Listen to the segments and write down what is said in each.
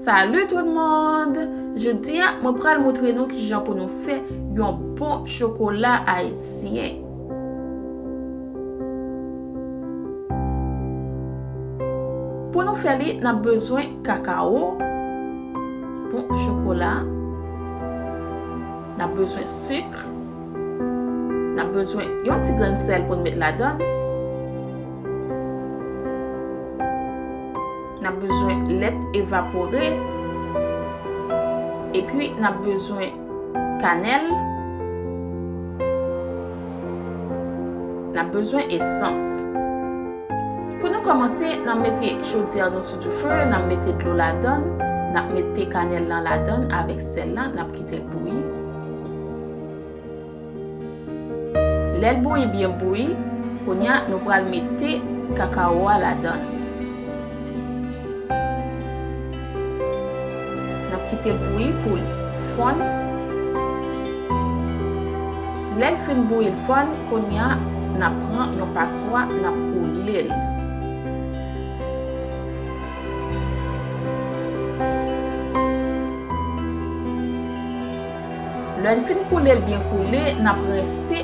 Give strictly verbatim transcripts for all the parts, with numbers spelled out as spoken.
Salut tout le monde! Jodi a, mwen pral montre nou kijan pou nou fè yon bon chokola ayisyen. Pou nou fè li, n ap bezwen kakao, bon chokola, n ap bezwen sik, n ap bezwen yon ti grenn sèl pou n met ladan l. N ap bezwen lèt evapore. Epi, n ap bezwen kanèl. N ap bezwen esans. Pou nou kòmanse, n ap mete chodyè nou sou dife, n ap mete dlo ladan l, n ap mete kanèl lan ladan l avèk sèl lan, n ap kite l bouyi. Lè l bouyi byen bouyi, kounye a nou pral mete kakao a ladan l. N ap kite l bouyi pou l fonn. Lè l fin bouyi l fonn, kounye a n ap pran yon paswa, n ap koule l. Lè n fin koule l byen koule, n ap rense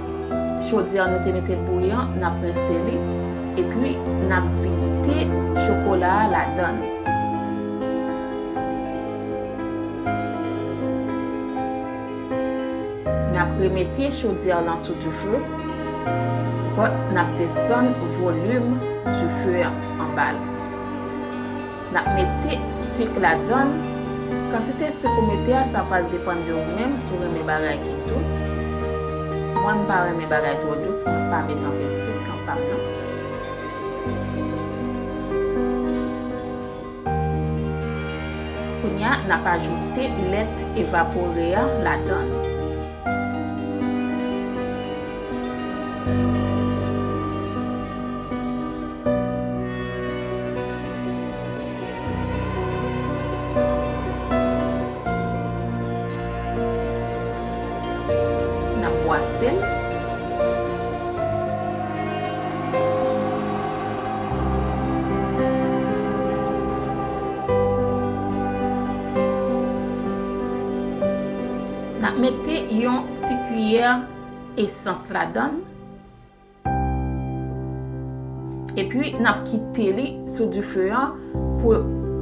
chodyè nou te mete l bouyi an, n ap rense li, epi n ap vide chokola a ladan l. N ap remete chodyè lan sou dife, but n ap desann volim dife an anba l. N ap mete sik ladan l. Kantite sik ou mete a, sa pral depann de ou menm, si w renmen bagay ki dous. Mwen, m pa renmen bagay twò dous, mwen pa met anpil sik nan pa m nan. Kounye a, n ap ajoute lèt evapore a ladan l. N ap bwase l. N ap mete yon ti kiyè esans ladan l. Epi, n ap kite li sou dife an pou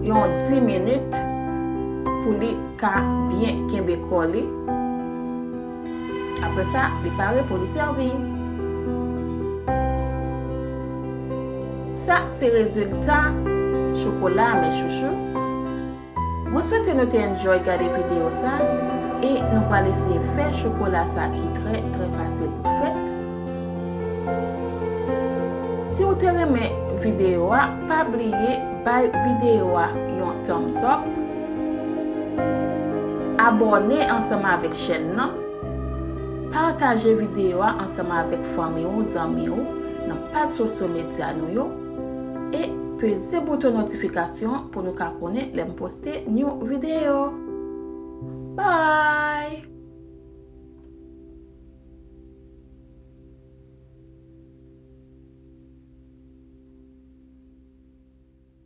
yon dis minit pou li ka byen kenbe kò li. Apre sa, li pare pou li sèvi. Sa se rezilta chokola, mes chouchous. Mwen swete nou te enjoy gade videyo sa, e nou pral eseye fè chokola sa ki trè, trè fasil pou fèt. Si w te renmen videyo a, pa bliye bay videyo a yon thumbs up, abòne ansanm avèk chèn nan, pataje videyo a ansanm avèk fanmi w, zanmi w, nan paj sosyo medya nou yo, e peze bouton notifikasyon pou nou ka konnen lè m poste new videyo. Bye!